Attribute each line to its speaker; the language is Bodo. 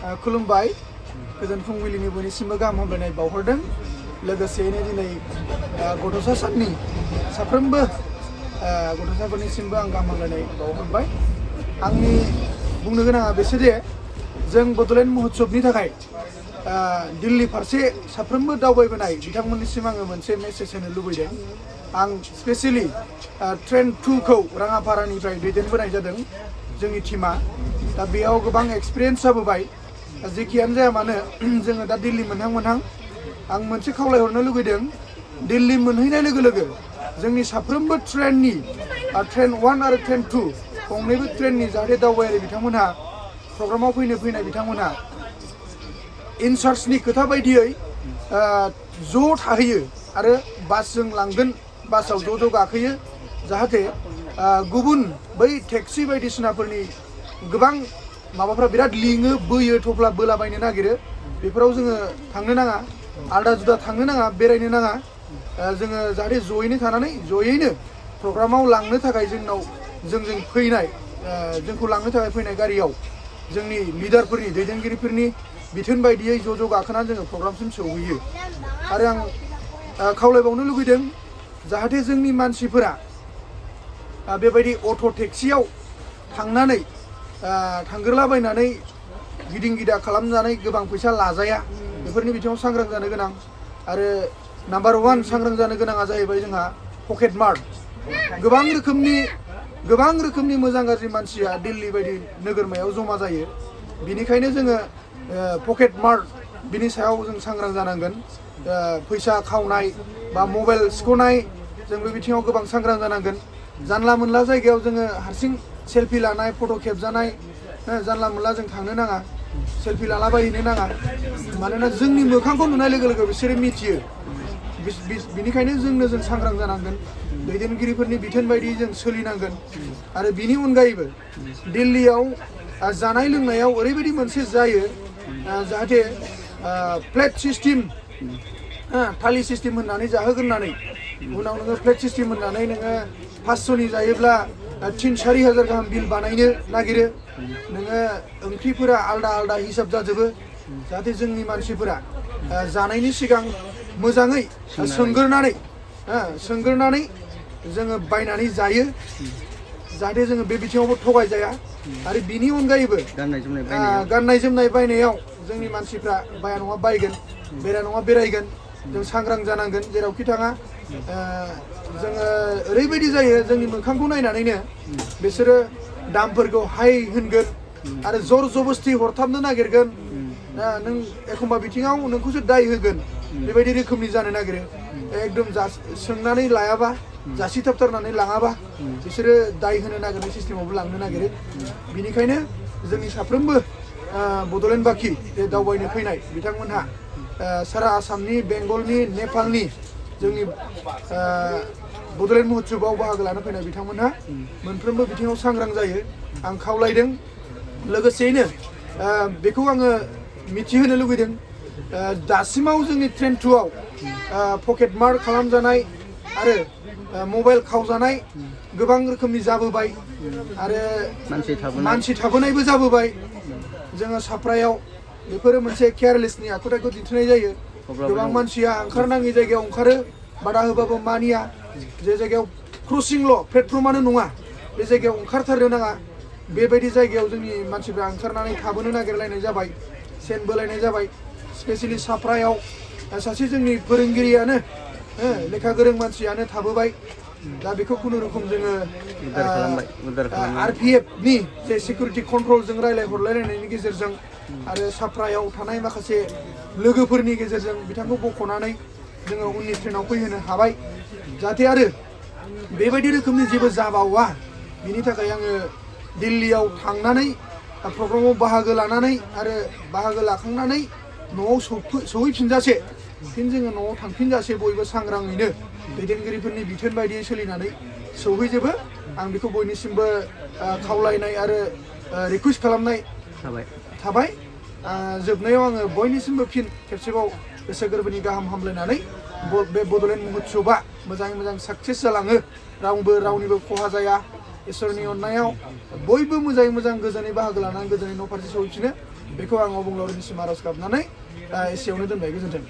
Speaker 1: खुलुमबाय गोजोन फुंबिलिनि बयनिसिमबो गाहाम हामलायनाय बावहरदों लोगोसेयैनो दिनै गथ'सा साननि साफ्रोमबो गथ'साफोरनिसिमबो आं गाहाम हामलायनाय बावहरबाय आंनि बुंनो गोनाङा बेसोदि जों बड'लेण्ड महोत्सबनि थाखाय दिल्ली फारसे साफ्रोमबो दावबायबोनाय बिथांमोननिसिम आङो मोनसे मेसेज होनो लुबैदों आं स्पेसियेलि ट्रेन 2 खौ राङापारानिफ्राय दैदेनबोनाय जादों जोंनि टीमा दा बेयाव गोबां एक्सपिरियेन्स जाबोबाय जेखियानो जाया मानो जोङो दा दिल्ली मोनहां आं मोनसे खावलायहरनो लुगैदों दिल्ली मोनहैनाय लोगो लोगो जोंनि साफ्रोमबो ट्रेननि ट्रेन 1 आरो ट्रेन 2 गंनैबो ट्रेननि जाहाथे दावबायारि बिथांमोनहा प्रग्रामाव फैनाय बिथांमोनहा इनचार्जनि खोथा बायदियै ज' थाहैयो आरो बासजों लांगोन बासाव ज' गाखोयो जाहाथे गुबुन बै टेक्सि बायदिसिनाफोरनि गोबां माबाफ्रा बिराद लिङो बोयो थफ्ला बोलाबायनो नागिरो बेफोराव जोङो थांनो नाङा आलदा जुदा थांनो नाङा बेरायनो नाङा जोङो जाहाथे जयैनो थानानै जयैनो प्रग्रामाव लांनो थाखाय जोंजों फैनाय जोंखौ लांनो थाखाय फैनाय गारियाव जोंनि लिडारफोरनि दैदेनगिरिफोरनि बिथोन बायदियै ज' गाखोनानै जोङो प्रग्रामसिम सौहैयो आरो आं खावलायबावनो लुगैदों जाहाथे जोंनि मानसिफोरा बेबायदि अट' टेक्सियाव थांनानै थांग्रोलाबायनानै गिदिं गिदा खालामनानै गोबां फैसा लाजाया बेफोरनि बिथिङाव सांग्रां जानो गोनां आरो नाम्बार 1 सांग्रां जानो गोनाङा जाहैबाय जोंहा पकेट मार गोबां रोखोमनि मोजां गाज्रि मानसिया दिल्ली बायदि नोगोरमायाव जमा जायो बिनिखायनो जोङो पकेट मार बिनि सायाव जों सांग्रां जानांगोन फैसा खावनाय बा मबाइल सिख'नाय जों बे बिथिङाव गोबां सांग्रां जानांगोन जानला मोनला जायगायाव जोङो हारसिं सेल्फि लानाय फट' खेबजानाय जानला मोनला जों थांनो नाङा सेल्फि लालाबायहैनो नाङा मानोना जोंनि मोखांखौ नुनाय लोगो लोगो बिसोरो मिथियो बिनिखायनो जों सांग्रां जानांगोन दैदेनगिरिफोरनि बिथोन बायदि जों सोलिनांगोन आरो बिनि अनगायैबो दिल्लीयाव जानाय लोंनायाव ओरैबायदि मोनसे जायो जाहाथे प्लेट सिस्टेम थालि सिस्टेम होननानै जाहोग्रोनानै उनाव नोङो प्लेट सिस्टेम होननानै नोङो 500नि जायोब्ला 3-4 हाजार गाहाम बिल बानायनो नागिरो नोङो ओंख्रिफोरा आलदा हिसाब जाजोबो जाहाथे जोंनि मानसिफोरा जानायनि सिगां मोजाङै सोंग्रोनानै जोङो बायनानै जायो जाहाथे जोङो बे बिथिङावबो थगायजाया आरो बिनि अनगायैबो गाननाय जोमनाय बायनायाव जोंनि मानसिफ्रा बाया नङा बायगोन बेरा नङा बेरायगोन जों सांग्रां जानांगोन जेरावखि थाङा जोङो ओरैबायदि जायो जोंनि मोखांखौ नायनानैनो बिसोरो दामफोरखौ हाइ होनगोन आरो जर जबस्ति हरथाबनो नागिरगोन नों एखमबा बिथिङाव नोंखौसो दाय होगोन बेबायदि रोखोमनि जानो नागिरो एकदम सोंनानै लायाबा जासिथाबथारनानै लाङाबा बिसोरो दाय होनो नागिरनाय सिस्टेमावबो लांनो नागिरो बिनिखायनो जोंनि साफ्रोमबो बड'लेण्ड बाखि जे दावबायनो फैनाय बिथांमोनहा सारा आसामनि बेंगलनि नेपालनि जोंनि बड'लेण्ड महोत्सबआव बाहागो लानो फैनाय बिथांमोनहा मोनफ्रोमबो बिथिङाव सांग्रां जायो आं खावलायदों लोगोसेयैनो बेखौ आङो मिथिहोनो लुगैदों दासिमाव जोंनि ट्रेन 2आव पकेट मार खालामजानाय आरो मबाइल खावजानाय गोबां रोखोमनि जाबोबाय आरो मानसि थाबोनायबो जाबोबाय जोङो साफ्रायाव बेफोरो मोनसे केयारलेसनि आखुथायखौ दिन्थिनाय जायो गोबां मानसिया ओंखारनाङि जायगायाव ओंखारो बादा होबाबो मानिया जे जायगायाव क्रसिंल' प्लेटफर्मानो नङा बे जायगायाव ओंखारथारनो नाङा बेबायदि जायगायाव जोंनि मानसिफ्रा ओंखारनानै थाबोनो नागिरलायनाय जाबाय सेन बोलायनाय जाबाय स्पेसियेलि साफ्रायाव सासे जोंनि फोरोंगिरियानो लेखा गोरों मानसियानो थाबोबाय दा बेखौ खुनुरुखुम जोङो RPFनि जे सिकिउरिटि कन्ट्रलजों रायलायहरलायनायनि गेजेरजों आरो साफ्रायाव थानाय माखासे लोगोफोरनि गेजेरजों बिथांखौ बख'नानै जोङो उननि ट्रेनाव फैहोनो हाबाय जाहाथे आरो बेबायदि रोखोमनि जेबो जाबावा बिनि थाखाय आङो दिल्लीयाव थांनानै प्रग्रामाव बाहागो लानानै आरो बाहागो लाखांनानै न'आव सौहैफिनजासे फिन जोङो न'आव थांफिनजासे बयबो सांग्राङैनो दैदेनगिरिफोरनि बिथोन बायदियै सोलिनानै सौहैजोबो आं बेखौ बयनिसिमबो खावलायनाय आरो रिकुवेस्ट खालामनाय थाबाय जोबनायाव आङो बयनिसिमबो फिन खेबसेबाव गोसो गोरबोनि गाहाम हामलायनानै बे बड'लेण्ड महोत्सबआ मोजाङै मोजां साक्सेस जालाङो रावनिबो खहा जाया इसोरनि अननायाव बयबो मोजाङै मोजां गोजोनै बाहागो लानानै गोजोनै न' फारसे सौहैफिनो बेखौ आं अबंलावरिनिसिम आर'ज गाबनानै एसेयावनो दोनबाय गोजोन्थों